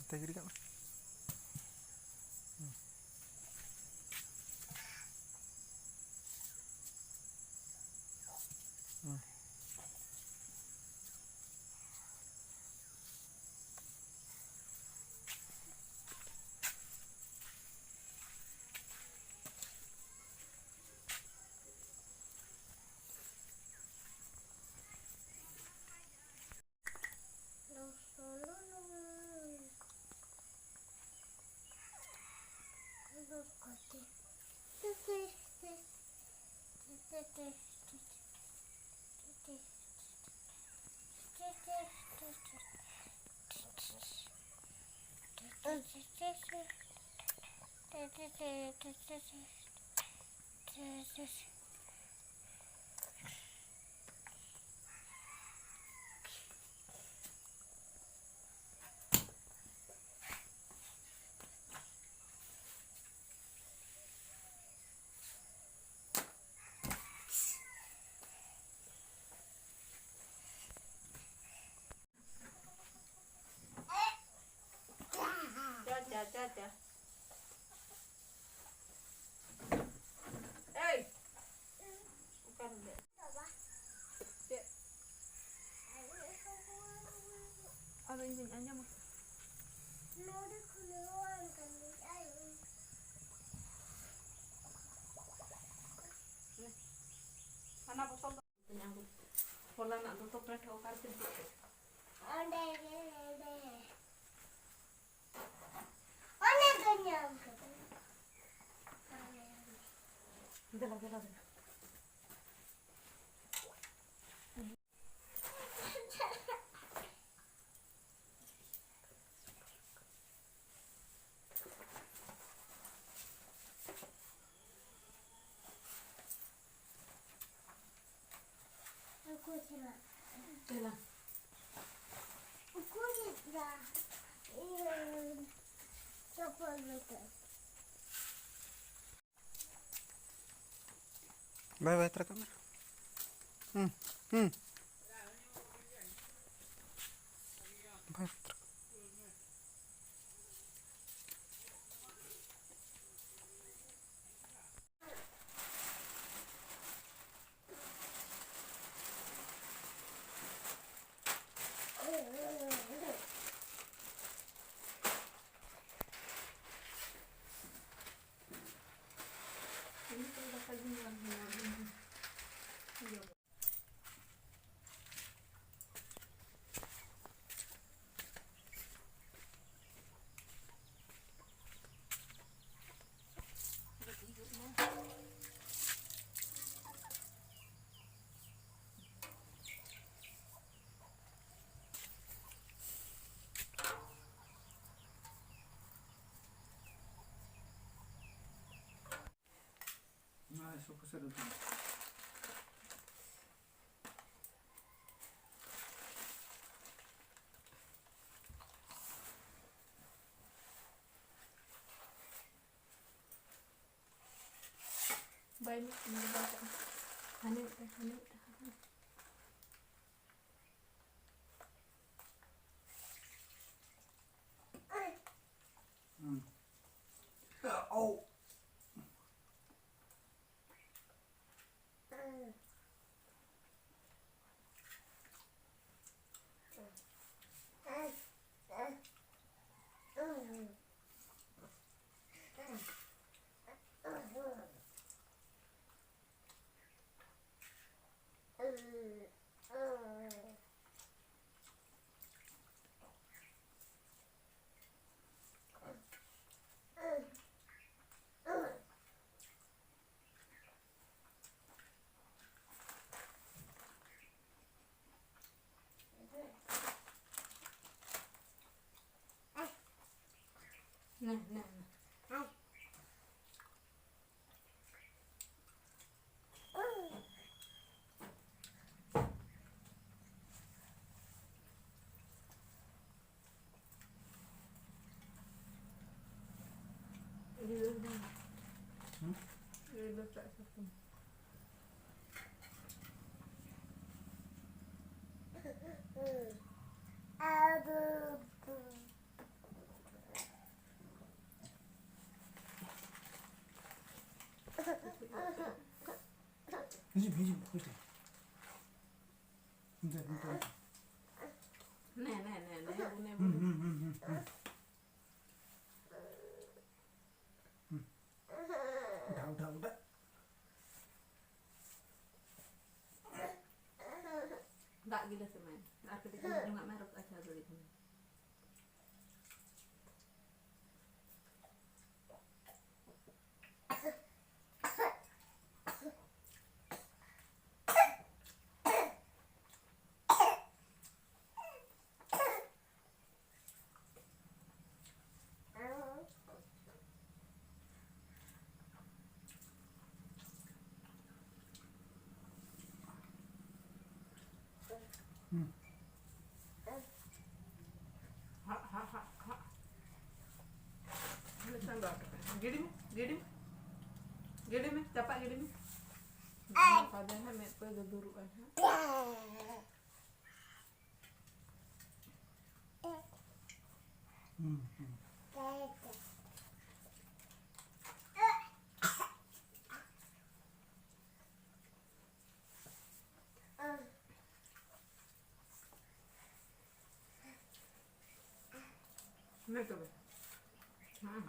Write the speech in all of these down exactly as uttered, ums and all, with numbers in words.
ᱛᱮ ᱜᱤᱰᱤ ᱠᱟᱜ ᱢᱮ᱾ ᱦᱩᱸ᱾ ᱦᱩᱸ᱾ ᱪᱟ, ᱪᱟ, ᱪᱟ, ᱪᱟ᱾ ᱮᱭ! ᱚᱠᱟᱨᱮᱢ ᱫᱮᱡ? ᱪᱮᱫ? ᱟᱫᱚ ᱤᱧ ᱫᱚᱧ ᱟᱸᱡᱚᱢᱟ᱾ ᱦᱟᱱᱟ ᱵᱚᱛᱚᱞ ᱫᱚ ᱦᱚᱞᱟᱱᱟᱜ ᱫᱚᱛᱚ ᱯᱮᱱᱴ ᱦᱚᱸ ᱚᱠᱟ ᱨᱮᱯᱮ ᱤᱫᱤ ᱠᱮᱫ? ᱚᱸᱰᱮ ᱜᱮ, ᱚᱸᱰᱮ᱾ ᱚᱸᱰᱮ ᱜᱮ ᱧᱟᱢ ᱠᱮᱫᱟ᱾ ᱫᱮᱞᱟ, ᱫᱮᱞᱟ, ᱫᱮᱞᱟ᱾ ᱩᱠᱩ ᱪᱟᱞᱟᱜ᱾ ᱫᱮᱞᱟ᱾ ᱩᱠᱩ ᱪᱟᱞᱟᱜ᱾ ᱤᱭᱟᱹ, ᱪᱚᱯᱚᱞ ᱵᱮᱛᱟᱹ᱾ ᱵᱟᱭ ᱵᱟᱭ ᱛᱟᱨᱟ ᱠᱟᱜ ᱢᱮ᱾ ᱦᱩᱸ, ᱦᱩᱸ᱾ ᱵᱟᱭ ᱵᱟᱭ ᱛᱟᱨᱟ ᱠᱟᱜ ᱢᱮ᱾ ᱤᱧ ᱫᱚ ᱫᱟᱠᱟ ᱡᱚᱢ ᱵᱟᱝ ᱦᱩᱭᱩᱜᱼᱟ, ᱟᱹᱵᱤᱱ ᱫᱚ? ᱱᱚᱣᱟ ᱥᱩᱠ ᱥᱮᱫ ᱨᱮ ᱵᱟᱭ ᱢᱤᱫ ᱴᱷᱮᱱ ᱫᱚ ᱵᱟᱭ ᱠᱟᱜᱼᱟ᱾ ᱦᱟᱱᱮ ᱢᱤᱫᱴᱟᱝ, ᱦᱟᱱᱮ ᱢᱤᱫᱴᱟᱝ, ᱦᱟᱱᱮ᱾ ᱦᱩᱸ᱾ ᱳ᱾ ᱱᱮ, ᱱᱮ, ᱱᱮ᱾ ᱦᱩᱸ? ᱦᱤᱡᱩᱜ ᱢᱮ, ᱦᱤᱡᱩᱜ ᱢᱮ, ᱦᱩᱭ ᱛᱮ᱾ ᱚᱱᱛᱮ, ᱚᱱᱛᱮ, ᱚᱱᱛᱮ᱾ ᱟᱨ ᱠᱟᱹᱴᱤᱡ ᱪᱩᱞᱩᱝ ᱡᱚᱝᱟᱜ ᱢᱮ, ᱟᱨ ᱟᱪᱪᱷᱟ, ᱫᱩᱲᱩᱵ ᱢᱮ᱾ ᱦᱩᱸ᱾ ᱦᱟᱜ, ᱦᱟᱜ, ᱦᱟᱜ, ᱦᱟᱜ᱾ ᱢᱤᱫᱴᱟᱝ ᱫᱚ ᱟᱴᱚᱠ ᱮᱱᱟ᱾ ᱜᱤᱰᱤ ᱢᱮ, ᱜᱤᱰᱤ ᱢᱮ᱾ ᱜᱤᱰᱤ ᱢᱮ, ᱪᱟᱯᱟᱫ ᱜᱤᱰᱤ ᱢᱮ᱾ ᱥᱟᱫᱮ ᱦᱟᱸᱜ ᱢᱮᱫ ᱠᱚᱭ ᱜᱟᱹᱫᱩᱨᱚᱜᱼᱟ ᱦᱟᱸᱜ᱾ ᱦᱩᱸ, ᱦᱩᱸ᱾ ᱢᱮ ᱛᱚᱵᱮ᱾ ᱦᱮᱸ᱾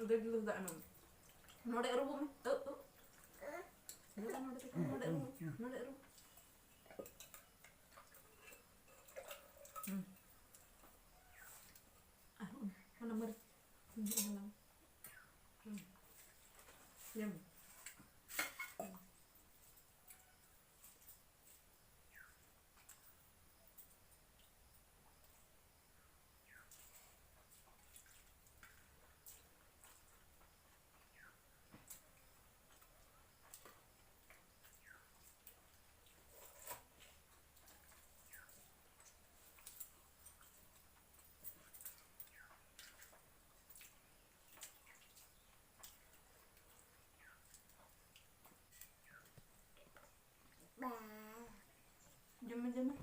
ᱟᱹᱰᱤ ᱜᱤᱞᱟᱹᱥ ᱫᱟᱜ ᱮᱢᱟᱢ᱾ ᱱᱚᱰᱮ ᱟᱹᱨᱩᱵᱚᱜ ᱢᱮ᱾ ᱟᱹᱨᱩᱵ, ᱟᱹᱨᱩᱵ᱾ ᱱᱚᱰᱮ, ᱱᱚᱰᱮ ᱛᱟᱠᱚ, ᱱᱚᱰᱮ ᱟᱹᱨᱩᱵ ᱢᱮ᱾ ᱱᱚᱰᱮ ᱟᱹᱨᱩᱵ᱾ ᱦᱩᱸ᱾ ᱟᱨ ᱚᱱᱟ, ᱚᱱᱟ ᱢᱟᱹᱨᱤᱪ ᱦᱟᱞᱟᱝ᱾ ᱦᱩᱸ᱾ ᱡᱚᱢ ᱢᱮ᱾ ᱡᱚᱢ ᱢᱮ, ᱡᱚᱢ ᱢᱮ᱾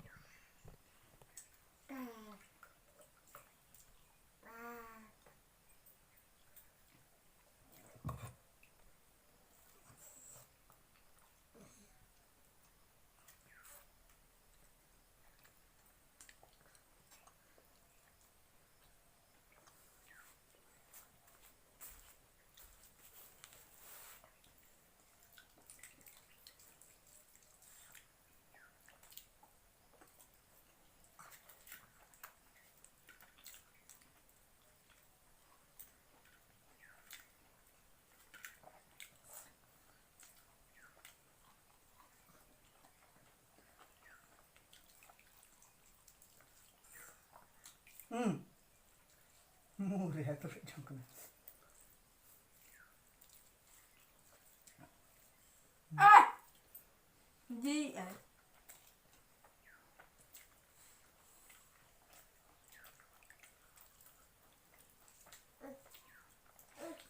ᱦᱩᱸ᱾ ᱢᱩ ᱨᱮ ᱦᱟᱛᱚᱨ ᱡᱚᱝ ᱠᱟᱱᱟ᱾ ᱡᱤ ᱟᱭ᱾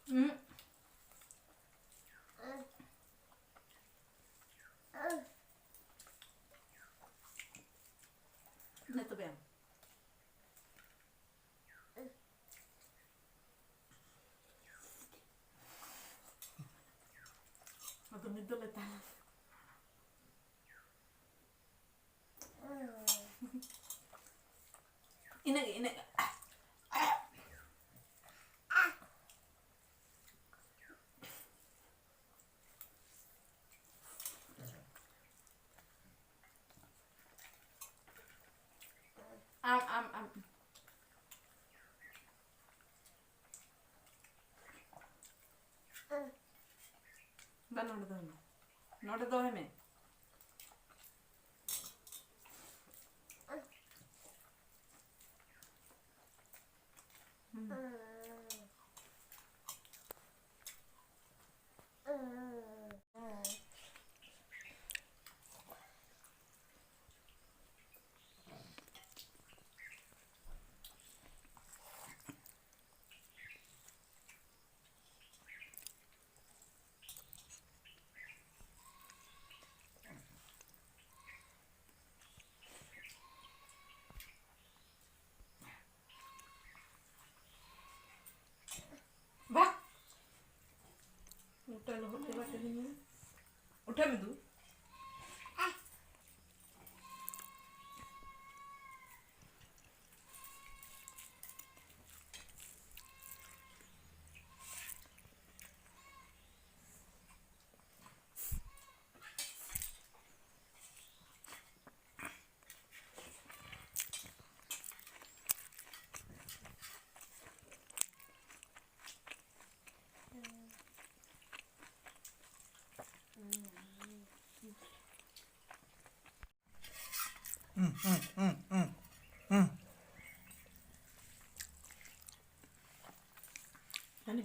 ᱦᱩᱸ᱾ ᱱᱤᱛᱚᱜ ᱵᱮ ᱟᱢ᱾ ᱟᱫᱚ ᱱᱤᱛ ᱫᱚ ᱞᱮᱛᱟᱲ᱾ ᱤᱱᱟᱹᱜ ᱜᱮ, ᱤᱱᱟᱹᱜ ᱜᱮ᱾ ᱟᱢ, ᱟᱢ, ᱟᱢ᱾ ᱵᱟ, ᱱᱚᱰᱮ ᱫᱚᱦᱚᱭ ᱢᱮ᱾ ᱱᱚᱰᱮ ᱫᱚᱦᱚᱭ ᱢᱮ᱾ ᱦᱩᱸ᱾ ᱵᱷᱟᱜᱽ᱾ ᱜᱚᱴᱟ ᱞᱚᱦᱚᱫ ᱪᱟᱵᱟ ᱠᱮᱫᱤᱧᱟ᱾ ᱩᱴᱷᱟᱹᱣ ᱢᱮ ᱫᱩ᱾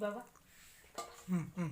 ᱵᱟᱵᱟ᱾ ᱦᱩᱸ, ᱦᱩᱸ᱾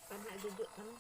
ᱯᱟᱲᱦᱟᱜ ᱡᱩᱡᱩᱜ ᱠᱟᱱᱟ᱾